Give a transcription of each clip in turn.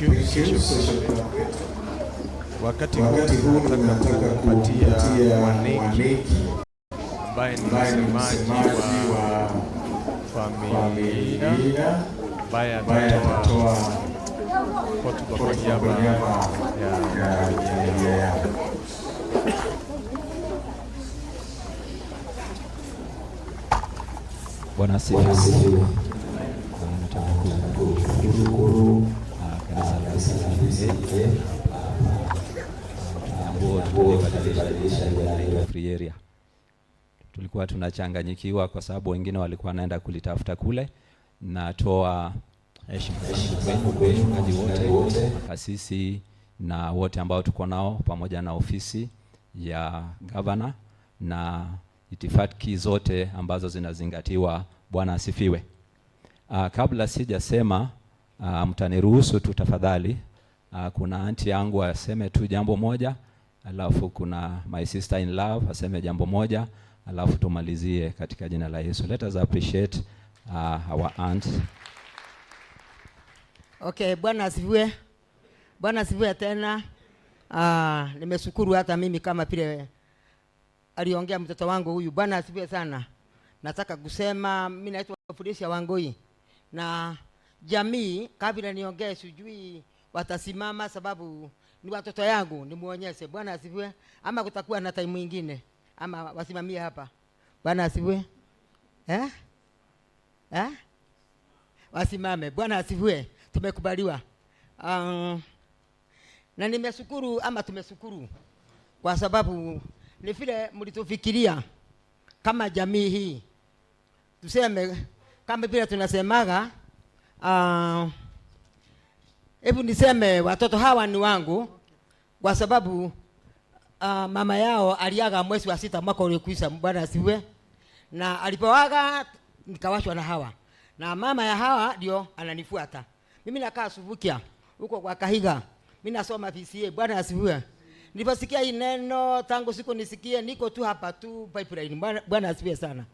Thank you. Thank you, social club wetu. Wakati Wakati huu huu nataka nataka kumpatia kumpatia Mwaniki Mwaniki ambaye ni ambaye ni msemaji msemaji wa wa familia familia ambaye ambaye atatoa atatoa hotuba kwa hotuba kwa niaba niaba ya ya familia yao. Bwana asifiwe. Nataka kushukuru kanisa la PCEA ambao tulibadilisha jina free area. Tulikuwa tunachanganyikiwa kwa sababu wengine walikuwa wanaenda kulitafuta kule. Natoa heshima zangu kwenu wachungaji wote, makasisi na wote ambao tuko nao pamoja na ofisi ya gavana na itifaki zote ambazo zinazingatiwa. Bwana asifiwe. Kabla sijasema, mtaniruhusu tu tafadhali. Kuna auntie yangu aseme tu jambo moja, alafu kuna my sister in love aseme jambo moja, alafu tumalizie katika jina la Yesu. Let us appreciate our aunt. Okay, Bwana asifiwe. Bwana asifiwe tena. Nimeshukuru hata mimi kama vile aliongea mtoto wangu huyu. Bwana asifiwe sana. Nataka kusema mimi naitwa Felicia Wangui na jamii, kabla niongee sijui watasimama sababu ni watoto yangu, nimuonyeshe. Bwana asifiwe. Ama kutakuwa na time nyingine ama wasimamie hapa. Bwana asifiwe. Eh? Eh? Wasimame. Bwana asifiwe. Tumekubaliwa. Na nimeshukuru ama tumeshukuru kwa sababu ni vile mlitufikiria kama jamii hii. Tuseme kama vile tunasemaga, hebu niseme watoto hawa ni wangu kwa sababu mama yao aliaga mwezi wa 6 mwaka uliokwisha. Bwana asifiwe. Na alipoaga nikawashwa na hawa, na mama ya hawa ndio ananifuata mimi. Nakaa Subukia huko kwa Kahiga, mimi nasoma PCA. Bwana asifiwe. Niliposikia hii neno tangu siku nisikie, niko tu hapa tu pipeline. Bwana asifiwe sana.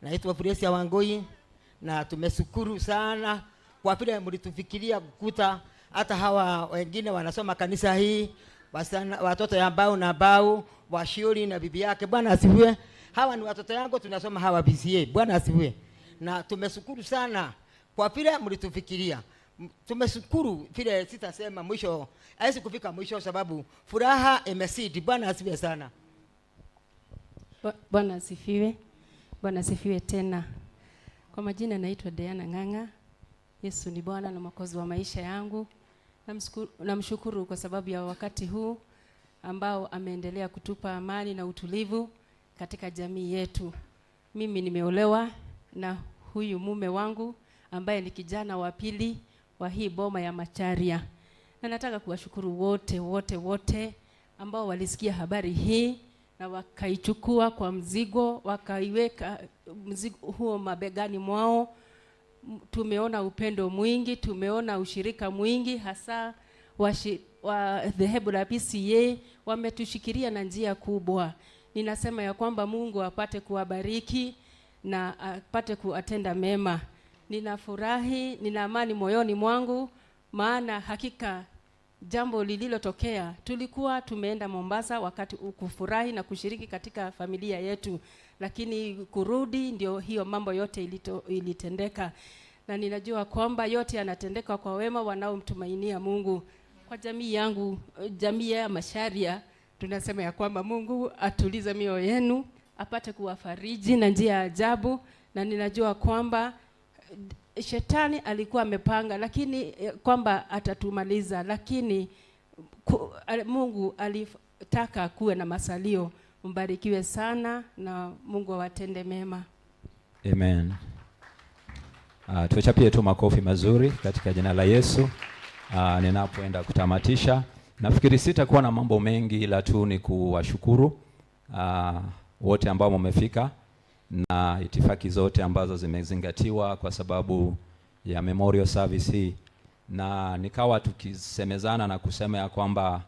Naitwa Felicia Wangui na tumeshukuru sana kwa vile mlitufikiria kukuta hata hawa wengine wanasoma kanisa hii, wasana, watoto ya mbao na mbao wa Shiori na bibi yake. Bwana asifiwe. Hawa ni watoto yangu, tunasoma hawa PCA. Bwana asifiwe. Na tumeshukuru sana kwa vile mlitufikiria. Tumeshukuru vile sitasema mwisho, haiwezi kufika mwisho sababu furaha imezidi. Bwana asifiwe sana. Bwana asifiwe. Bwana asifiwe tena. Kwa majina naitwa Diana Ng'ang'a. Yesu ni Bwana na Mwokozi wa maisha yangu. Namshukuru kwa sababu ya wakati huu ambao ameendelea kutupa amani na utulivu katika jamii yetu. Mimi nimeolewa na huyu mume wangu ambaye ni kijana wa pili wa hii boma ya Macharia. Na nataka kuwashukuru wote wote wote ambao walisikia habari hii na wakaichukua kwa mzigo, wakaiweka mzigo huo mabegani mwao. Tumeona upendo mwingi, tumeona ushirika mwingi, hasa wa dhehebu la PCA wametushikilia na njia kubwa. Ninasema ya kwamba Mungu apate kuwabariki na apate kuwatenda mema. Ninafurahi, nina amani moyoni mwangu, maana hakika jambo lililotokea, tulikuwa tumeenda Mombasa wakati kufurahi na kushiriki katika familia yetu, lakini kurudi ndio hiyo mambo yote ilitendeka. Na ninajua kwamba yote yanatendeka kwa wema wanaomtumainia Mungu. Kwa jamii yangu, jamii ya Macharia, tunasema ya kwamba Mungu atulize mioyo yenu, apate kuwafariji na njia ya ajabu. Na ninajua kwamba shetani alikuwa amepanga, lakini kwamba atatumaliza, lakini Mungu alitaka kuwe na masalio. Mbarikiwe sana na Mungu awatende mema. Amen. Tuchapie tu makofi mazuri katika jina la Yesu. Ninapoenda kutamatisha, nafikiri sitakuwa na mambo mengi, ila tu ni kuwashukuru wote ambao mmefika na itifaki zote ambazo zimezingatiwa kwa sababu ya memorial service hii. Na nikawa tukisemezana na kusema ya kwamba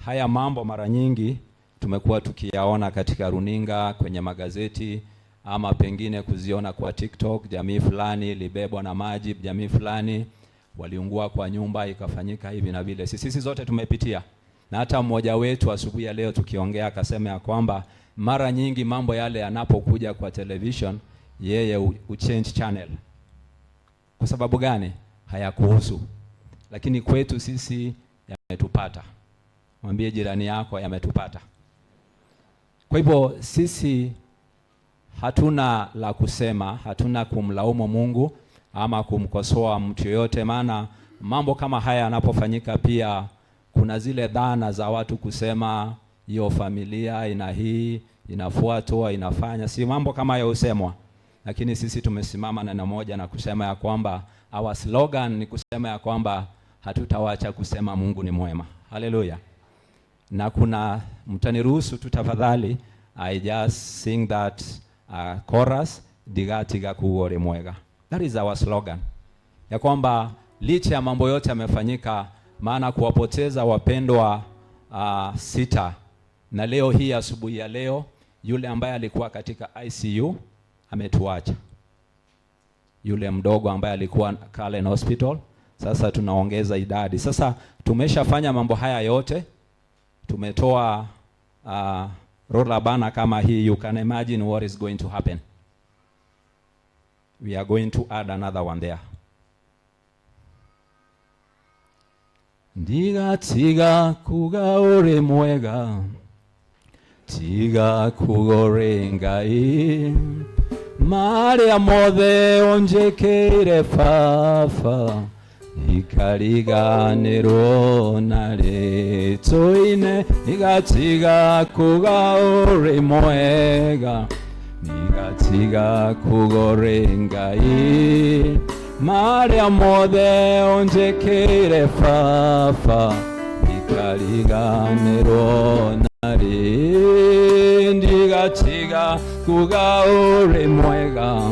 haya mambo mara nyingi tumekuwa tukiyaona katika runinga, kwenye magazeti, ama pengine kuziona kwa TikTok. Jamii fulani ilibebwa na maji, jamii fulani waliungua kwa nyumba, ikafanyika hivi na vile. Sisi zote tumepitia, na hata mmoja wetu asubuhi ya leo tukiongea akasema ya kwamba mara nyingi mambo yale yanapokuja kwa television, yeye uchange channel. Kwa sababu gani? Hayakuhusu. Lakini kwetu sisi yametupata. Mwambie jirani yako, yametupata. Kwa hivyo sisi hatuna la kusema, hatuna kumlaumu Mungu ama kumkosoa mtu yoyote, maana mambo kama haya yanapofanyika pia kuna zile dhana za watu kusema hiyo familia ina hii, inafuatwa, inafanya, si mambo kama hayo husemwa. Lakini sisi tumesimama neno moja na kusema ya kwamba our slogan ni kusema ya kwamba hatutawacha kusema Mungu ni mwema. Haleluya. Na kuna, mtaniruhusu tu tafadhali, I just sing that chorus, "Ndigatiga kuuga uri mwega." That is our slogan, ya kwamba licha ya mambo yote yamefanyika, maana kuwapoteza wapendwa sita, na leo hii asubuhi ya leo yule ambaye alikuwa katika ICU ametuacha, yule mdogo ambaye alikuwa Karen Hospital. Sasa tunaongeza idadi. Sasa tumeshafanya mambo haya yote, tumetoa roller banner kama hii. You can imagine what is going to happen. We are going to add another one there. Ndigatiga kuga uri mwega, tiga kuga uri Ngai, maria mothe unjikire baba, ikariganirwo na rĩtũine. Ndigatiga kuga uri mwega, ndigatiga kuga uri Ngai, maria mothe unjikire baba, ikariganirwo na rĩ. Ndigatiga kuga uri mwega,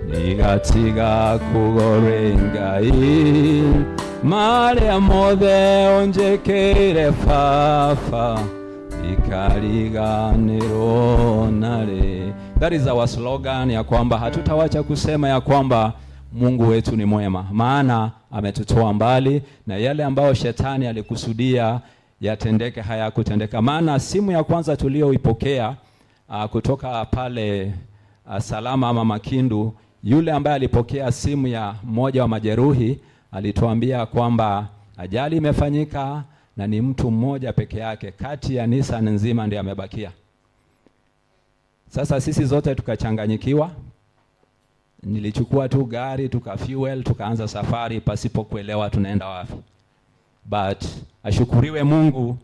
ndigatiga kuga uri Ngai, maria mothe unjikire baba, ikariganirwo na rĩ. That is our slogan, ya kwamba hatutawacha kusema ya kwamba Mungu wetu ni mwema, maana ametutoa mbali na yale ambayo shetani alikusudia yatendeke hayakutendeka. Maana simu ya kwanza tuliyoipokea kutoka pale Salama ama Makindu, yule ambaye alipokea simu ya mmoja wa majeruhi alituambia kwamba ajali imefanyika na ni mtu mmoja peke yake kati ya Nissan nzima ndiye amebakia. Sasa sisi zote tukachanganyikiwa. Nilichukua tu gari, tuka fuel, tukaanza safari pasipo kuelewa tunaenda wapi. But ashukuriwe Mungu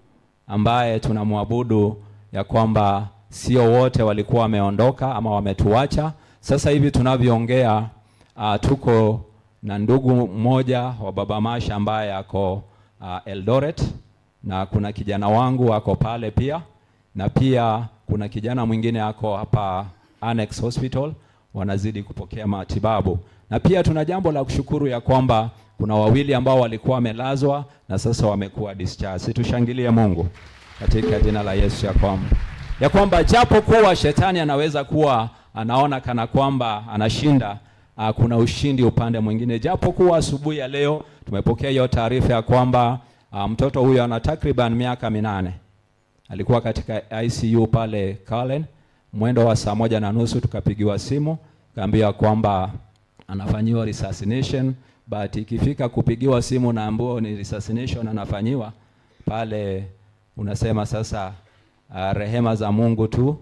ambaye tunamwabudu ya kwamba sio wote walikuwa wameondoka ama wametuacha. Sasa hivi tunavyoongea, tuko na ndugu mmoja wa Baba Masha ambaye ako Eldoret, na kuna kijana wangu ako pale pia, na pia kuna kijana mwingine ako hapa Annex Hospital, wanazidi kupokea matibabu. Na pia tuna jambo la kushukuru ya kwamba kuna wawili ambao walikuwa wamelazwa na sasa wamekuwa discharged. Tushangilie Mungu katika jina la Yesu ya kwamba japo kuwa shetani anaweza kuwa anaona kana kwamba anashinda, kuna ushindi upande mwingine. Japo kuwa asubuhi ya leo tumepokea hiyo taarifa ya kwamba mtoto huyo ana takriban miaka 8, alikuwa katika ICU pale Karen. Mwendo wa 1:30 tukapigiwa simu, kaambiwa kwamba anafanyiwa resuscitation, but ikifika kupigiwa simu na ambapo ni resuscitation anafanyiwa pale, unasema sasa rehema za Mungu tu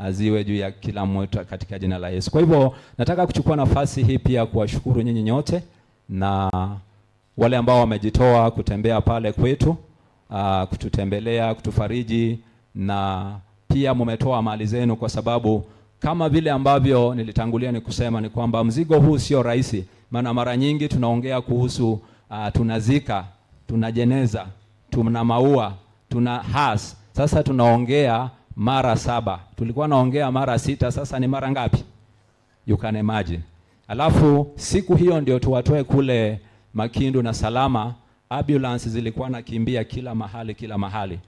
ziwe juu ya kila mmoja katika jina la Yesu. Kwa hivyo nataka kuchukua nafasi hii pia kuwashukuru nyinyi nyote na wale ambao wamejitoa kutembea pale kwetu, kututembelea, kutufariji, na pia mumetoa mali zenu, kwa sababu kama vile ambavyo nilitangulia ni kusema ni kwamba mzigo huu sio rahisi, maana mara nyingi tunaongea kuhusu tunazika, tunajeneza, tuna maua, tuna hearse. Sasa tunaongea mara 7, tulikuwa naongea mara 6, sasa ni mara ngapi? You can imagine. Alafu siku hiyo ndio tuwatoe kule Makindu na Salama, ambulance zilikuwa nakimbia kila mahali kila mahali,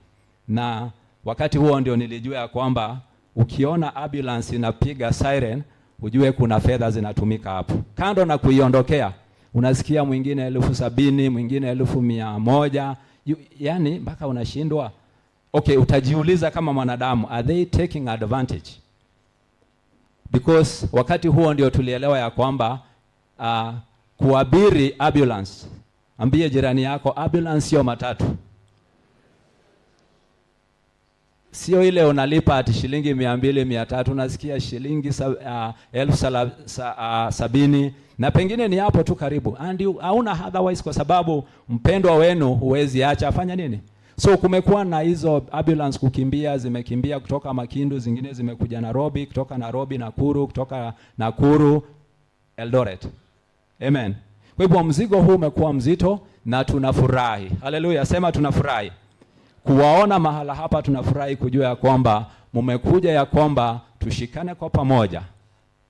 na wakati huo ndio nilijua ya kwamba ukiona ambulance inapiga siren ujue kuna fedha zinatumika hapo. Kando na kuiondokea, Unasikia mwingine 70,000, mwingine 100,000, yani mpaka unashindwa. Okay, utajiuliza kama mwanadamu, are they taking advantage? Because wakati huo ndio tulielewa ya kwamba kuabiri ambulance, ambie jirani yako ambulance sio matatu. Sio ile unalipa ati shilingi 200, 300, unasikia shilingi 70,000, na pengine ni hapo tu karibu. And hauna otherwise, kwa sababu mpendwa wenu huwezi acha afanya nini? So kumekuwa na hizo ambulance kukimbia, zimekimbia kutoka Makindu, zingine zimekuja Nairobi, kutoka Nairobi Nakuru, kutoka Nakuru Eldoret. Amen. Kwa hivyo mzigo huu umekuwa mzito na tunafurahi. Haleluya, sema tunafurahi. Kuwaona mahala hapa, tunafurahi kujua ya kwamba mmekuja, ya kwamba tushikane kwa pamoja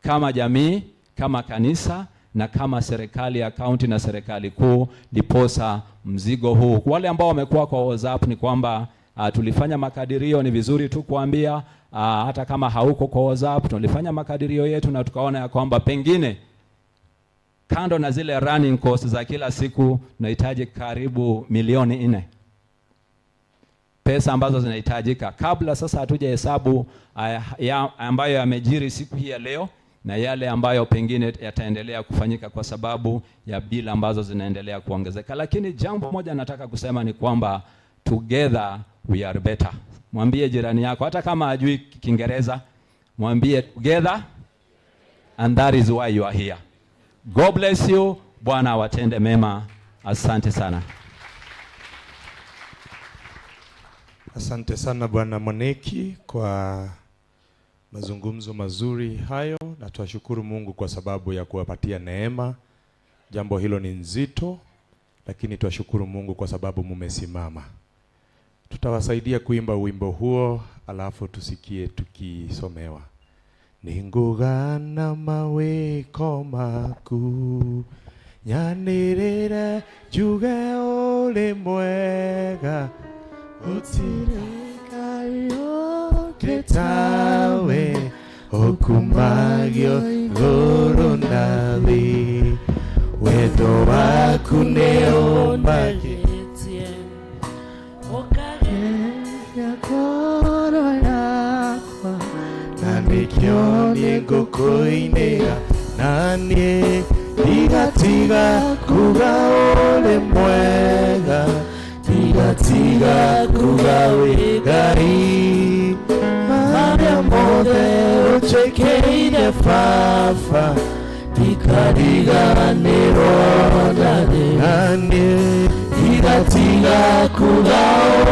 kama jamii, kama kanisa na kama serikali ya kaunti na serikali kuu, ndiposa mzigo huu. Wale ambao wamekuwa kwa WhatsApp ni kwamba tulifanya makadirio, ni vizuri tu kuambia hata kama hauko kwa WhatsApp, tulifanya makadirio yetu na tukaona ya kwamba pengine kando na zile running costs za kila siku tunahitaji karibu milioni 4. Pesa ambazo zinahitajika kabla sasa hatujahesabu ambayo yamejiri siku hii ya leo na yale ambayo pengine yataendelea kufanyika kwa sababu ya bila ambazo zinaendelea kuongezeka. Lakini jambo moja nataka kusema ni kwamba together we are better. Mwambie jirani yako hata kama hajui Kiingereza, mwambie together, and that is why you are here. God bless you. Bwana awatende mema. Asante sana. Asante sana Bwana Moneki kwa mazungumzo mazuri hayo, na tuashukuru Mungu kwa sababu ya kuwapatia neema. Jambo hilo ni nzito, lakini tuashukuru Mungu kwa sababu mumesimama. Tutawasaidia kuimba wimbo huo, alafu tusikie tukisomewa. Ningugana mawiko maku, nyanirire njuge uri mwega, utirekayo okumagio iguru na thi, wendo waku nĩũmagĩtie, ũkageria ngoro yakwa, na nĩkĩo nĩngũkũinĩra, na niĩ ndigatiga kuga ũrĩ mwega, ndigatiga kuga wĩ Ngai, marĩa mothe ũnjĩkĩire Baba, ndikariganĩrwo na niĩ ndigatiga kuga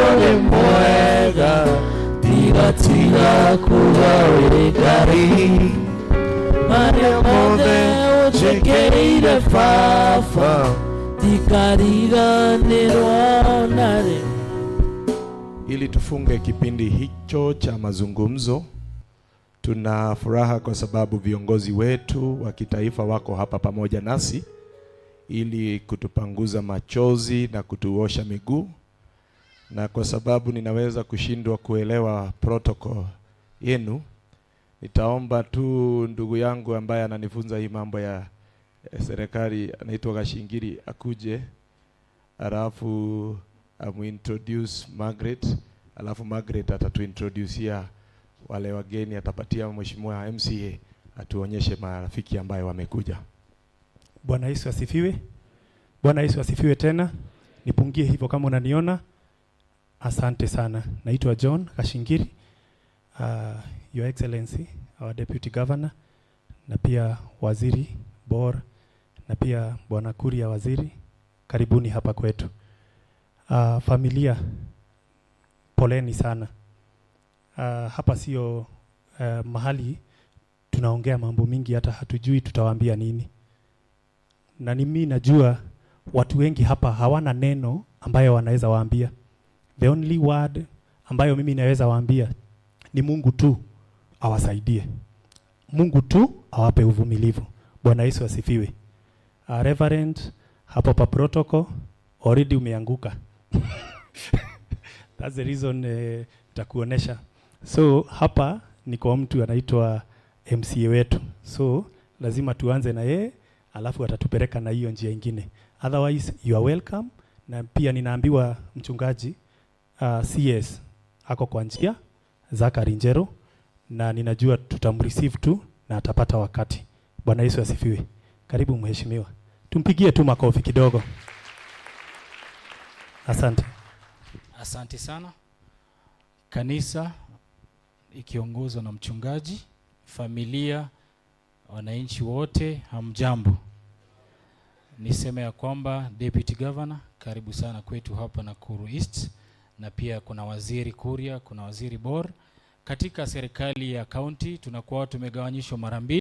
ũrĩ mwega, ndigatiga kuga wĩ Ngai, marĩa mothe ũnjĩkĩire Baba, ndikariganĩrwo narĩ. Ili tufunge kipindi hicho cha mazungumzo, tuna furaha kwa sababu viongozi wetu wa kitaifa wako hapa pamoja nasi ili kutupanguza machozi na kutuosha miguu. Na kwa sababu ninaweza kushindwa kuelewa protocol yenu, nitaomba tu ndugu yangu ambaye ananifunza hii mambo ya serikali, anaitwa Gashingiri, akuje, alafu amuintroduce Margaret, alafu Margaret atatuintroducia wale wageni, atapatia mheshimiwa MCA atuonyeshe marafiki ambayo wamekuja. Bwana Yesu asifiwe. Bwana Yesu asifiwe tena. Nipungie hivyo kama unaniona. Asante sana. Naitwa John Gashingiri. Your Excellency, our Deputy Governor, na pia Waziri Bor, na pia Bwana Kuria Waziri, karibuni hapa kwetu. Familia, poleni sana. Hapa sio mahali tunaongea mambo mingi, hata hatujui tutawaambia nini. Na mimi najua watu wengi hapa hawana neno ambayo wanaweza waambia. The only word ambayo mimi naweza waambia ni Mungu tu awasaidie. Mungu tu awape uvumilivu. Bwana Yesu asifiwe. Reverend, hapo pa protocol already umeanguka. That's the reason nitakuonesha. So hapa ni kwa mtu anaitwa MCA wetu. So lazima tuanze na yeye, Alafu atatupeleka na hiyo njia ingine. Otherwise you are welcome. Na pia ninaambiwa mchungaji CS ako kwa njia, Zachary Njero, na ninajua tutamreceive tu na atapata wakati. Bwana Yesu asifiwe. Karibu mheshimiwa. Tumpigie tu makofi kidogo. Asante. Asante sana. Kanisa ikiongozwa na mchungaji, familia, wananchi wote, hamjambo. Niseme ya kwamba Deputy Governor, karibu sana kwetu hapa Nakuru East, na pia kuna Waziri Kuria, kuna Waziri Bor. Katika serikali ya county tunakuwa tumegawanyishwa mara mbili.